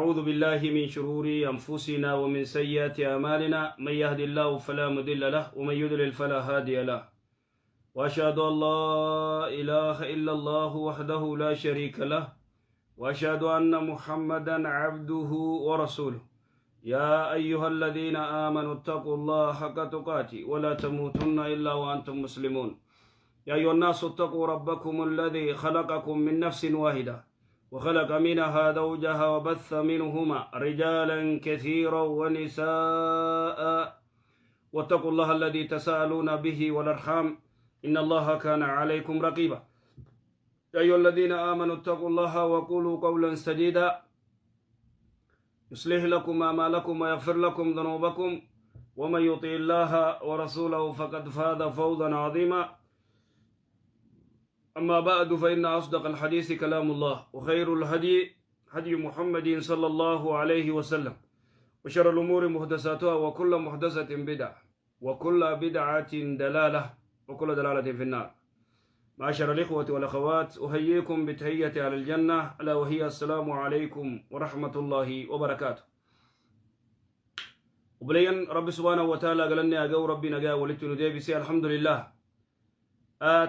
ونعوذ بالله من شرور أنفسنا ومن سيئات أعمالنا، من يهد الله فلا مضل له ومن يضلل فلا هادي له، وأشهد أن لا إله إلا الله وحده لا شريك له، وأشهد أن محمدا عبده ورسوله. يا أيها الذين آمنوا اتقوا الله حق تقاته ولا تموتن إلا وأنتم مسلمون. يا أيها الناس اتقوا ربكم الذي خلقكم من نفس واحدة وخلق منها زوجها وبث منهما رجالا كثيرا ونساء، واتقوا الله الذي تساءلون به والأرحام إن الله كان عليكم رقيبا. يا أيها الذين آمنوا اتقوا الله وقولوا قولا سديدا يصلح لكم أعمالكم ويغفر لكم ذنوبكم، ومن يطع الله ورسوله فقد فاز فوزا عظيما. أما بعد، فإن أصدق الحديث كلام الله، وخير الهدي هدي محمد صلى الله عليه وسلم، وشر الأمور محدثاتها، وكل محدثة بدعة، وكل بدعة دلالة، وكل دلالة في النار. معاشر الإخوة والأخوات، أحييكم بتحية أهل الجنة، ألا وهي السلام عليكم ورحمة الله وبركاته. Obboleeyyan، Rabbi سبحانه وتعالى galanni haa ga'u. Rabbi nagaa walitti nu deebisee، الحمد لله.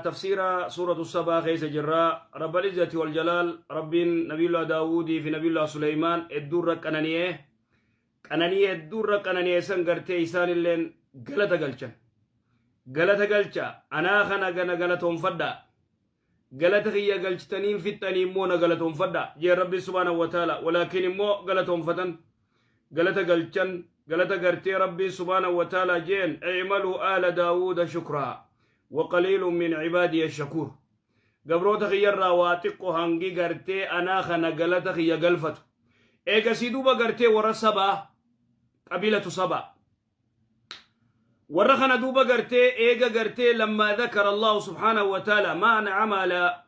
تفسير سورة السبا keessa jirra. رب العزة والجلال، Rabbiin نبي الله داود fi نبي الله سليمان hedduurra qanani'ee, qananii hedduurra qanani'ee san gartee isaan illeen galata galchan. Galata galcha, anaa kana gana galatoonfadha, galata kiyya galchitaniin fixxanii immoo na galatoonfadha jee Rabbi سبحانه وتعالى. ولكن immoo galatoonfatan, galata galchan, galata gartee Rabbi سبحانه وتعالى jeen: اعملوا آل داود شكرا وقليل من عبادي الشكور. Gabroota kiyyarraa waa xiqqo hangi gartee anaa kana galata kiyya galfatu. Eegasii duuba gartee warra Sabaa, qabiilatu Sabaa, warra kana duuba gartee eega gartee لما ذكر الله سبحانه وتعالى ما أنعم على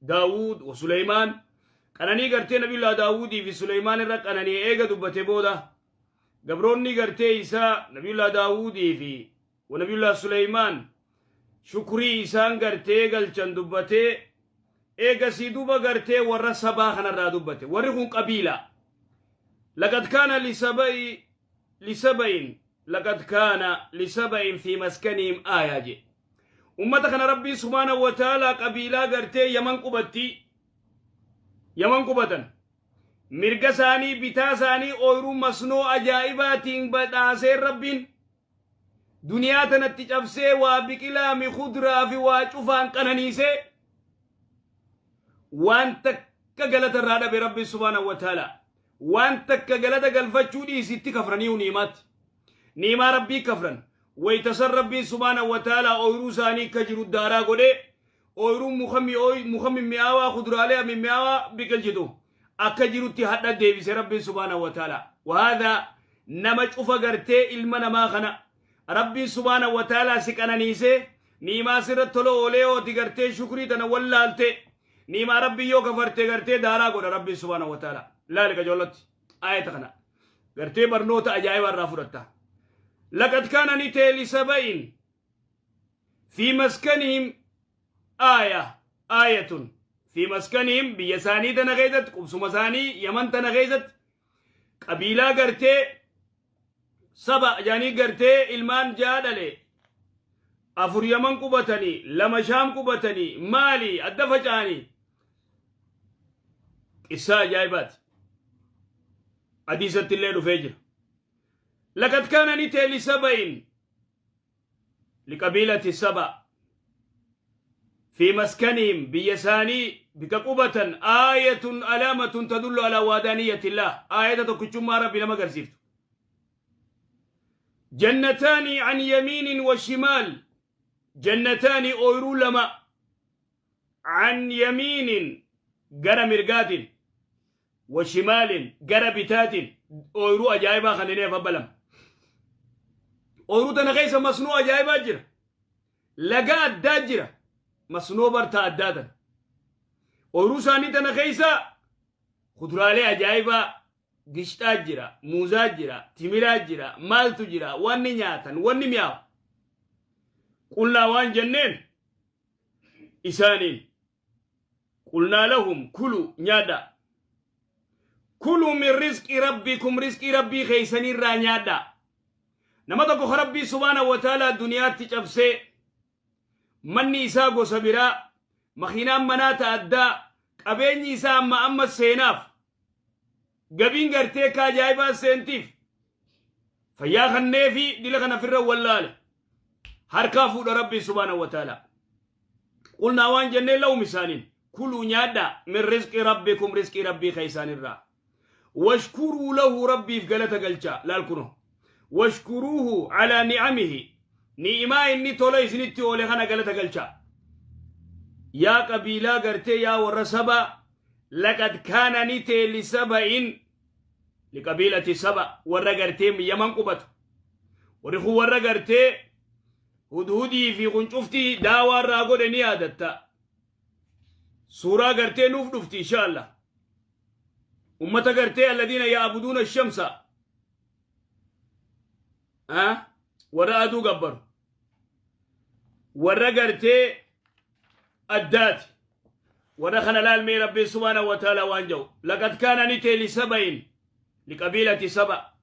داود وسليمان، qananii gartee Nabiyullah Daawudii fi Suleymaan irra qananii eega dubbate booda, gabroonni gartee isaa Nabiyullah Daawudii fi Nabiyullah Suleymaan shukrii isaan gartee galchan dubbatee, eegasii duuba gartee warra Sabaa kanarraa dubbate. Warri kun qabiila. لقد كان لسبإ لسبإ لقد كان لسبإ في مسكنهم آية je. Ummata kana Rabbii سبحانه وتعالى qabiilaa gartee Yaman qubatti, Yaman qubatan, mirga isaanii bitaa isaanii ooyiruu masnoo ajaa'ibaatiin badhaasee, Rabbiin duniyaa tanatti cabsee waa biqilaa mi kuduraa fi waa cufaan qananiisee, waan takka galata irraa dhabe Rabbi سبحانه وتعالى. Waan takka galata galfachuu dhiisitti kafranii niimaatti, niimaa Rabbii kafran. Waytasan Rabbiin سبحانه وتعالى ooyiruu isaanii akka jiru daaraa godhee, ooyiruun muka mimmi'aawaa, kuduraalee mimmi'aawaa biqilchitu akka jirutti hadha deebise Rabbiin سبحانه وتعالى. وهذا nama cufa gartee ilma namaa kana Rabbiin سبحانه وتعالى si qananiisee, niimaa sirra tola oolee, ooti gartee shukrii tana wallaalte, niimaa Rabbii yoo kafarte, gartee daaraa godha Rabbiin سبحانه وتعالى. Laali qajoollotti ayata kana gartee barnoota ajaa'ibaa irraa fudhatta. لقد كان ni ta'e لسبإ في مسكنهم آية، آية في مسكنهم، biyya isaanii tana keessatti, qubsuma isaanii Yaman tana keessatti, qabiilaa gartee Saba jaanii gartee ilmaan ja'a dhale, afur Yaman qubatanii, lama Shaam qubatanii, maali adda faca'anii. Qissaa ajaa'ibaati, hadiisatti illee dhufee jira. لقد كان ni ta'e لسبإ، لقبيلة سبأ، في مسكنهم، biyya isaanii bika qubatan، آية، علامة تدل على وحدانية الله، آية tokkichummaa Rabbi nama agarsiiftu. جنتان عن يمين وشمال، جنتان، ooyruu lama، عن يمين، gara mirgaatiin، وشمال، gara bitaatiin, ooyruu ajaa'ibaa kanneen abbalam. Ooyruu tana keessa masnoo ajaa'ibaa jira, laga addaa jira, masnoo bartaa addaa tana. Ooyruu isaanii tana keessa kuduraalee ajaa'ibaa, gishxaa jira, muuzaa jira, timiraa jira, maaltu jira, wanni nyaatan, wanni mi'aawu. قلنا waan jenneen isaaniin، قلنا لهم كلوا، nyaadha. Kuluu min rizqi rabbikum, rizqii rabbii keeysanirraa nyaadha. Nama tokko rabbii subhaanahu wa ta'aalaa duniyaatti cabsee, manni isaa gosa biraa, makiinaan manaa ta addaa, qabeenyi isaa amma amma seenaaf, gabiin gartee ka ajaa'ibaa seentiif, fayyaa kanneefi dila kana firra wallaale, harkaa fuudha rabbii subhaanahu wa ta'aalaa. Qulnaa, waan jennee, lahum, isaaniin, kuluu, nyaadha, min rizqi rabbikum, rizqii rabbii keeysaanirraa, washkuruu lahu, rabbiif galata galchaa. Laal kuno, washkuruuhu calaa ni'amihi, ni'imaa inni tola isinitti oole kana galata galchaa. Yaa qabiilaa gartee, yaa warra saba, laqad kaana, ni ta'e, lisaba'in, liqabiilati saba, warra gartee Yaman qubatu. Warri kun warra gartee hudhudii fi quncuftii daawaa irraa godhe ni yaadatta. Suuraa gartee nuuf dhufti insha Allah. Ummata gartee alladiina ya'buduuna shamsa, warra aduu gabbaru, warra gartee addaati. Warra kana laalmee rabbiin subhaanahu wa ta'ala waan jedhu: laqad kaana, ni ta'e, lisaba'in, liqabiilati saba,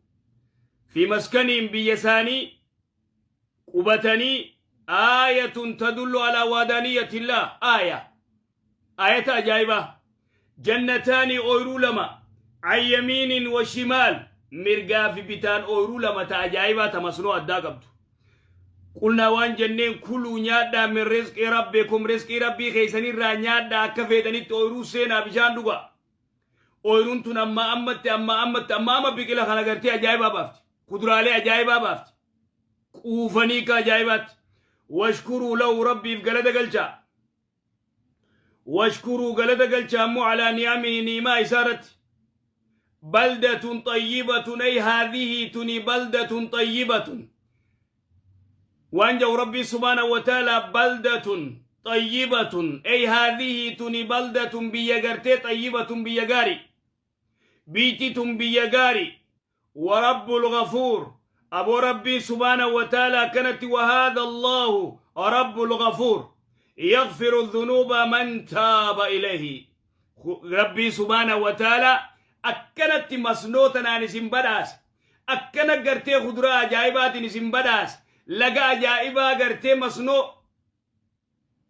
fi maskaniin, biyya isaanii qubatanii, aayatun tadullu alaa waadaaniyatillah, aaya, aayata ajaa'ibaa, jannataani, ooyruu lama, an yamiinin wa shimaal, mirgaa fi bitaan ooyruu lama ta ajaa'ibaa, ta masnoo addaa qabdu. Qulnaa, waan jenneen, kuluu, nyaadhaa, min rizqii rabbikum, rizqii rabbii keessanirraa nyaadhaa. Akka feetanitti ooyruu seenaa, bishaan dhuga. Ooyruun tun amma ammatti, amma ammatti, amma amma biqila kana gartee ajaa'ibaa baafti, kuduraalee ajaa'ibaa baafti, quufanii ka ajaa'ibaatti. Washkuruu lahu, rabbiif galata galchaa. Washkuruu, galata galchaa ammoo, alaa ni'amihi, ni'imaa isaa irratti. Baldatun xayyibatun, ay haadhihi, tuni, baldatun xayyibatun, waan jedhu rabbii subhaanahu wa ta'ala: baldatun xayyibatun, ay haadhihi, tuni, baldatun, biyya gartee, xayyibatun, biyya gaari, biitti tun biyya gaari. ورب الغفور، أبو ربي سبحانه وتعالى كانت، وهذا الله رب الغفور يغفر الذنوب من تاب إليه. ربي سبحانه وتعالى أكنت مسنوتا نسم بداس، أكنت قرتي خضرا عجائبات نسم بداس، لقى عجائبا قرتي مسنو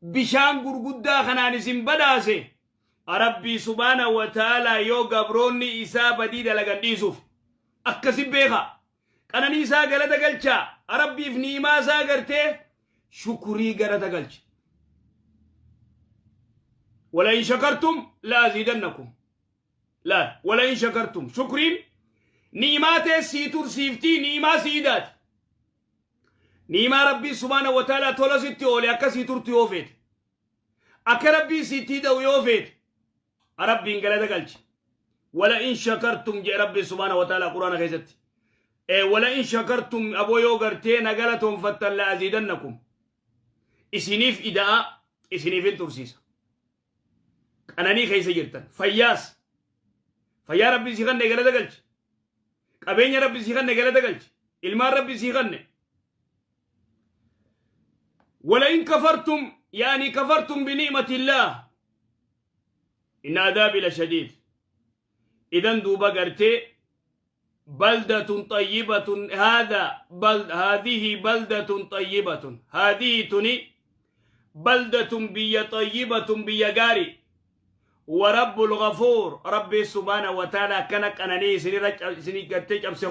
bishaan gurguddaa kanaan isin badhaase. Rabbii subhaana wa ta'ala yoo gabroonni isaa badii dalagan dhiisuuf akkasi beeka. Qananii isaa galata galchaa. Rabbiif ni'imaa isaa gartee shukurii galata galche. ولئن شكرتم لأزيدنكم. لا، ولئن شكرتم، shukriin ni'imaa ta'e sii tursiiftii, ni'imaa siidaati. Ni'imaa rabbii subhaana wa ta'ala tola sitti oole akka sii turtu yoo feete, akka rabbii sitti da'u yoo feete, rabbiin galata galche. ولئن شكرتم jee rabbii subhaana wa ta'ala quraana keessatti. ولئن شكرتم, aboo yoo gartee na galatoonfattan, لأزيدنكم, isiniif ida'a, isiniif hin tursiisa. Qananii keessa jirtan, fayyaas, fayyaa rabbii si kanne galata galche, qabeenya rabbii si kanne galata galche, ilmaan rabbii si kanne. ولئن كفرتم، يعني كفرتم بنعمة الله، إن عذابي لشديد. إذن دوبا قرتي بلدة طيبة، هذا بل هذه بلدة طيبة، هذه تني، بلدة بي طيبة، بي غاري، ورب الغفور، ربي سبحانه وتعالى كان قناني سني قرتي cabse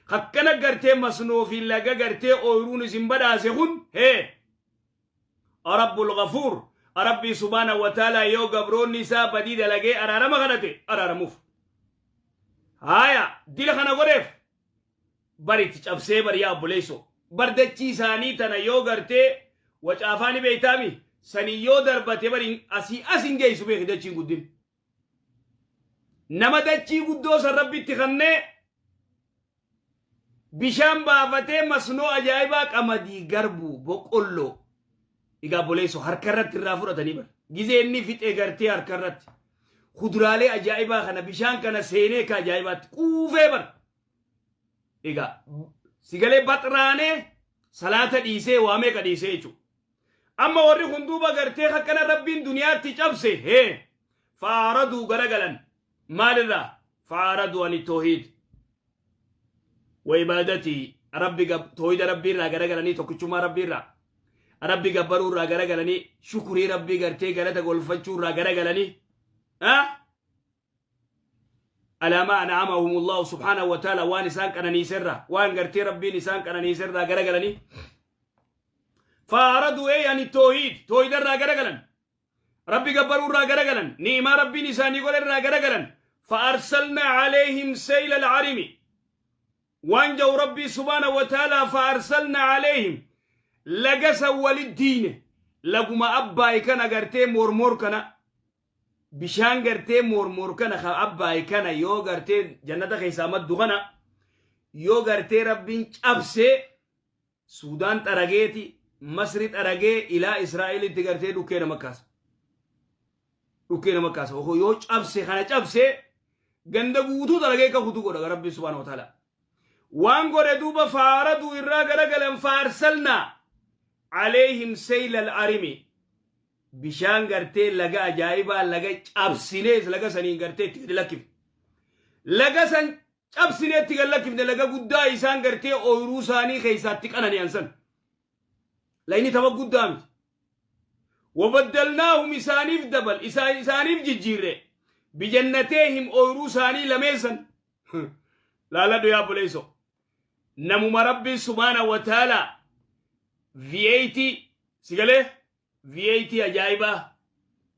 akkana gartee masnoo fi laga gartee ooyiruun isin badhaase kun hee رب الغفور. Rabbii subhaana wa ta'ala yoo gabroonni isaa badii dalagee araarama kadhate araaramuuf. Haaya, dila kana godheef baritti cabsee bariyaa obboleesso bardachii isaanii tana yoo gartee wacaafaani beeytaami sanii yoo darbate bari asii as hin geessu. Beeki, dachiin guddin nama dachii guddoo san rabbitti kannee bishaan baafatee masnoo ajaa'ibaa, qamadii, garbuu, boqqolloo. Egaa obboleesso, harka irratti irraa fudhatanii bar gizee inni fixee gartee harka irratti kuduraalee ajaa'ibaa kana, bishaan kana seenee ka ajaa'ibaatti quufee bar. Egaa sigalee baxraanee salaata dhiisee waa meeqa dhiisee jechuudha. Amma warri kun duuba gartee akkana rabbiin duniyaatti cabse hee فأعرضوا, garagalan. Maalirraa? Fa'aaraduu ani toohiid wa ibaadatii rabbi toohida rabbii irraa garagalanii, tokkichummaa rabbii irraa, rabbi gabbaruu irraa garagalanii, shukurii rabbii gartee galata golfachuu irraa garagalanii, alaa maa an'amahum Allahu subhaanahu wa ta'ala, waan isaan qananiiserraa, waan gartee rabbiin isaan qananiiserraa garagalanii. Fa'aaraduu ee ani toohiid, toohida irraa garagalan, rabbi gabbaruu irraa garagalan, ni'imaa rabbiin isaanii godhe irraa garagalan. Fa'arsalnaa alayhim seyla alcarimi waan jau rabbii subhaanahu wa ta'ala. Fa'arsalnaa alayhim, laga san walit diine, laguma Abbaay kana gartee mormor kana, bishaan gartee mormor kana ka Abbaay kana yoo gartee jannata keessaa maddu kana yoo gartee rabbiin cabsee Suudaan xarageeti, Masri xaragee, ilaa Israa'elitti gartee dhukkee nama kaasa. Dhukkee nama kaasa. Yoo cabse kana cabsee ganda guutuu xaragee akka kutuu godha rabbi subhaanahu wa ta'ala. Waan godhe duuba, faaraduu irraa garagalan. Faarsalnaa aleehim seyla al-arimi, bishaan gartee laga ajaa'ibaa laga cabsinees laga saniin gartee itti gadi lakkifne. Laga san cabsinee itti gad lakkifne, laga guddaa isaan gartee ooyiruu isaanii keessaatti qanani'an san. Lagni tapha guddaa miti. Wabaddalnaahum, isaaniif dabal, isaaniif jijjiirre, bijannateehim, ooyiruu isaanii lameen san. Laaladhu yaa obboleessoo. Namuma rabbiin subhaana wa ta'ala V8 sigalee V8 ajaa'ibaa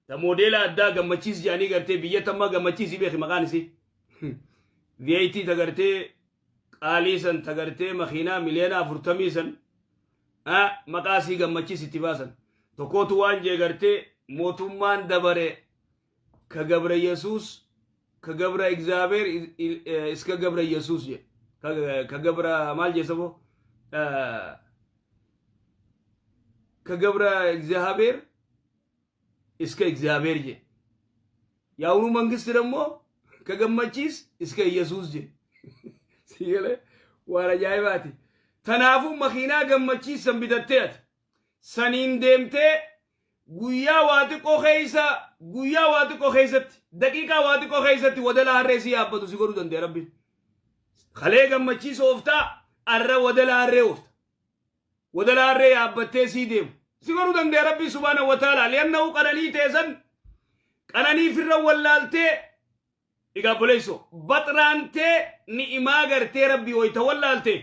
ta moodeela addaa Gammachiis jedhanii gartee biyya tammaa Gammachiisii beeki maqaan isii. V8 ta gartee qaalii san, ta gartee makiinaa 40 miliyoona san maqaa isii Gammachiis itti baasan. Tokkootu waan jee gartee mootummaan dabare ka Gabra Yesuus, ka Gabra Egzaabeer iska Gabra Yesuus je, ka Gabra maal jee sabo, ka Gabra Egzaabeer iska Egzaabeer je, የአሁኑ መንግስት ደግሞ ከገመቺስ እስከ ኢየሱስ je sigale. Waan ajaa'ibaati. Tanaafuu makiinaa Gammachiis san bitattee ati saniin deemtee guyyaa waa xiqqoo keessa, guyyaa waa xiqqoo keessatti, daqiiqaa waa xiqqoo keessatti wadala harree si yaabbatu si godhuu danda'a rabbiin. Kalee Gammachiis ooftaa, arra wadala harree oofta. Wadala harree yaabbattee sii deemu si godhuu danda'a rabbiin subhaanahu wa ta'ala. Li'annahu qananii teessan qananii firra wallaaltee. Egaa obboleessoo, baxraantee ni'imaa gartee rabbii wayita wallaalte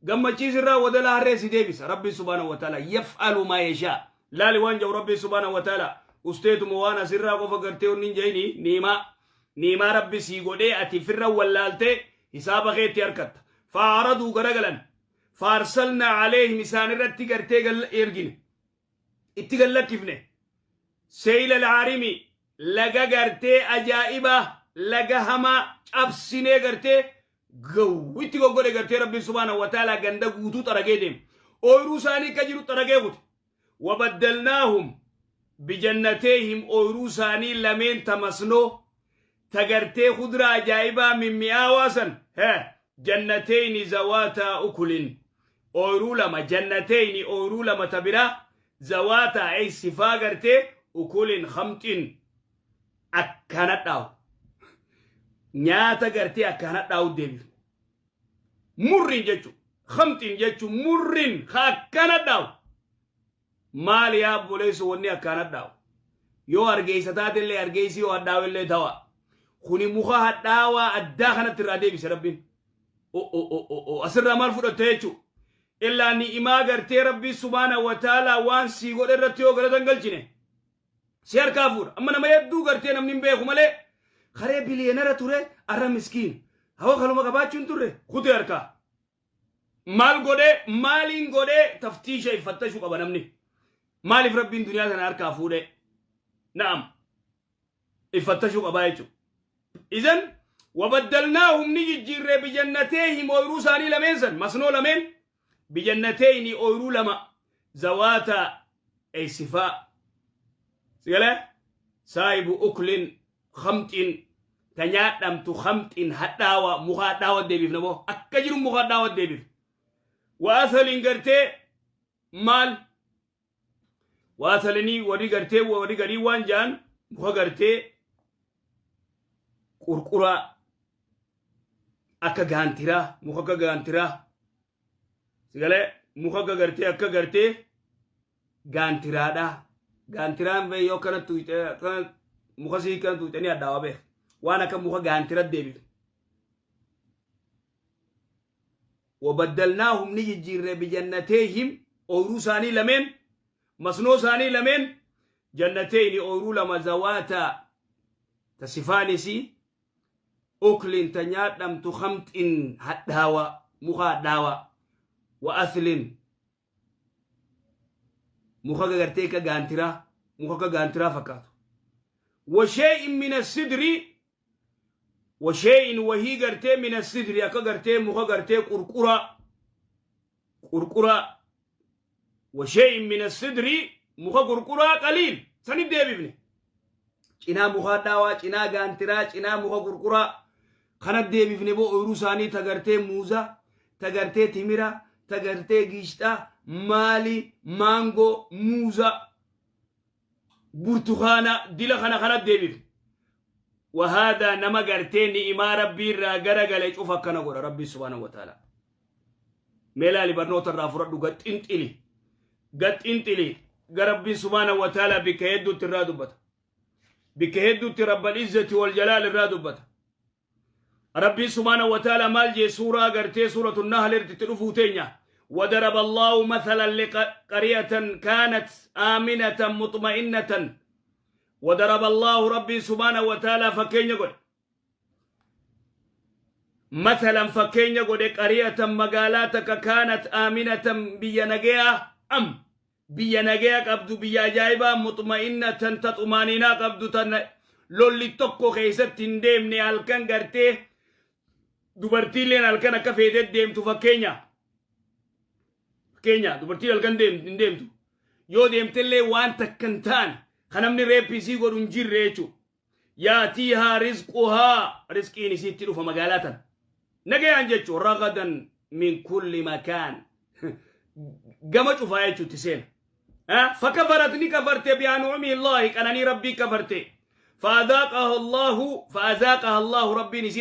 Gammachiis irraa wadala harree si deebisa rabbiin subhaanahu wa ta'ala. Yaf'alu maa yashaa. Laali waan jedhu rabbiin subhaanahu wa ta'ala. Usteetuma waan asirraa qofa gartee onni hin jedhini, ni'imaa rabbi sii godhee ati firra wallaaltee hisaaba keetti harkatta. Faaraduu garagalan. Faarsalnaa aleehim, isaan irratti gartee ergine, itti gallakkifne, seyla alcaarimi, laga gartee ajaa'ibaa, laga hamaa cabsinee gartee gawwitti goggodhe gartee rabbiin subhaanahu wa ta'ala ganda guutuu xaragee deeme, ooyiruu isaanii akka jiru xaragee kute. Wabaddalnaahum bijannateehim, ooyiruu isaanii lameen tamasnoo tagartee kudraa ajaa'ibaa mimmi'aawaa san he jannateyni zawaataa ukulin, ooyiruu lama, jannateyni, ooyiruu lama ta biraa, zawaataa ay sifaa gartee ukulin khamxin, akkana dhaawu, nyaata gartee akkana dhaawu deebifne. Murrin jechu, khamxin jechu murrin ka akkana dhaawu. Maal yaa obboleessu, wanni akkana dhaawu yoo hargeysa taatellee hargeysi, yoo hadhaawellee tawa, kuni muka hadhaawaa addaa kanatti irraa deebise rabbiin. Asirraa maal fudhatte jechuu? Illaa ni'imaa gartee rabbii subhaana wa ta'ala waan sii godhe irratti yoo galatan galchine si harkaa fuudha. Amma nama hedduu gartee namni hin beeku malee karee biliyeenara ture arra miskiin hawa kanuma qabaachuu hin turre kutee harkaa. Maal godhee, maaliin godhee, taftiisha iffattashuu qaba namni. Maaliif rabbiin duniyaa sana harkaa fuudhee? Na'am, iffattashuu qabaa jechuudha. Idan wabaddalnaahum, ni jijjiirree, bijannateehim, ooyiruu isaanii lameen san, masnoo lameen, bijannateyni, ooyiruu lama, zawaata ay sifaa sigalee saahibu uklin khamxin, ta nyaadhamtu, khamxin hadhaawa, muka hadhaawa deebifna boo, akka jiru muka hadhaawa deebifna. Waathalin gartee maal waathalinii, warri gartee warri garii waan jaan muka gartee qurquraa. Akka gaantiraa, muka akka gaantiraa, sigalee muka akka gartee, akka gartee gaantiraadha. Gaantiraan bee yoo akkana tuyxee, akkana muka sii kana tuyxanii addaawaa beek, waan akka muka gaantira deebif. Wabaddalnaahum, ni jijjiirre, bijannateehim, ooyruu isaanii lameen, masnoo isaanii lameen, jannateyni, ooyruu lama, zawaata, ta sifaanisii, uklin, ta nyaadhamtu, khamxin, hadhaawa, muka hadhaawa, wa aslin, muka gartee akka gaantiraa, muka akka gaantiraa fakkaatu, wa shay'in min asidri, wa shay'in, wahii gartee, min asidri, akka gartee muka gartee qurquraa, qurquraa, wa shay'in min asidri, muka qurquraa, qaliil sanit deebifne. Cinaa muka hadhaawaa, cinaa gaantiraa, cinaa muka qurquraa kana deebifne. Boo ooyiruu isaanii ta gartee muuza, ta gartee timira, ta gartee giishxaa, maali, maangoo, muuza, burtukaana, dila kana kana deebifne. Wahaadhaa nama gartee ni'imaa Rabbii irraa garagale cufa akkana godha Rabbii subhaanahu wa ta'ala. Mee laali, barnoota irraa fudhadhu, gaxxinxili, gaxxinxili. Rabbiin subhaanahu wa ta'ala bikka hedduutti irraa dubbata. Bikka hedduutti Rabbal izzati wal jalaal irraa dubbata. Rabbiin subhaanahu wa ta'ala maal jee? Suuraa gartee suuratu Nahl irratti dhufuu teenya. وضرب الله مثلا لقرية كانت آمنة مطمئنة. وضرب الله، ربي سبحانه وتعالى فكين يقول، مثلا فكين يقول، قرية مقالاتك، كانت آمنة، بيا نجيا أم بيا نجيا قبض، بيا جايبة، مطمئنة، تطمانينة قبض، تن lolli tokko keessatti hin deemne, halkan gartee dubartiileen halkan akka feetee deemtu. Fakkeenya, dubartiin halkan hin deemtu, yoo deemtellee waan takka hin taane, kan namni reeppisii godhu hin jirre jechuudha. Yaatiihaa rizquhaa, rizqiin isiitti dhufa magaalaa tana. Nagayaan jechuun ragadan min kulli makaan, gama cufaa jechuutti seena. فكفرت، ni kafarte، بأنعم الله، qananii Rabbii kafarte. فأذاقها الله، فأذاقها الله، ربي نسي